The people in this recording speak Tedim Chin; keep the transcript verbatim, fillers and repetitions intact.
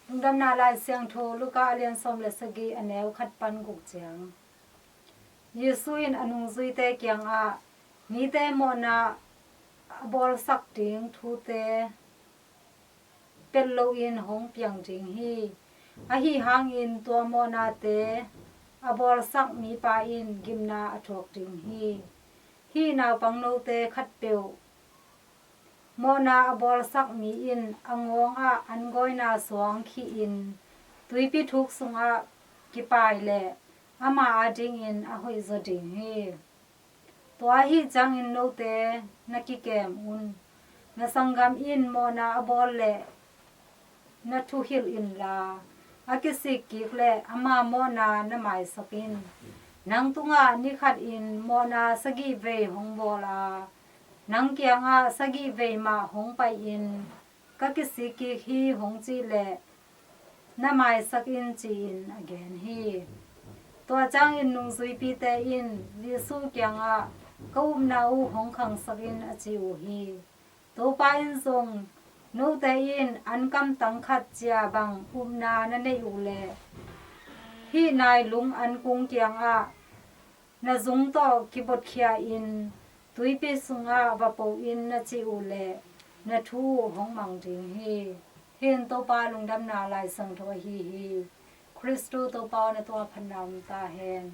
Lungdamna Lai Siangtho Luka a lian sawm le sagih, a neu khat pan guk ciang. Jesu in a nungzuite kiangah mite mawhna a bawlsak ding thute pet loin hong piang ding hi. Ahi hangin tua mawhnate a bawlsak mipa in gimna a thuak ding hi. Hih naupang note khatpeuh mawhna a bawlsak mi in a ngawngah an gawina suang khihin tuipi thuk sungah kipai leh ama adingin a hoihzaw ding hi. Tua ahi ciangin note na kikem un. Na sanggam in mawhna a bawl leh na thuhilh inla, a kisik kik leh ama mawhna na maisak in. Nang tungah nikhatin mawhna sagih vei hong bawl a, nang kiangah sagih vei mah hong pai-in, ka kisik kik hi hong cih leh na maisak in, ci-in a gen hi. Tua ciangin nungzuipite in Jesu kiangah, ka upna uh hong khangsak in, a ci uh hi. Topa in zong, note in an kamtang khat cia bang upna na neih uh leh hih nailung an kung kiangah na zung tawh kibotkhia in tuipi sungah va po in, na cih uh leh na thu uh hong mang ding hi. Hih in Topa lungdamna Lai Siangtho ahi hi. Khristu Topa aw, na tungah phatna om ta hen.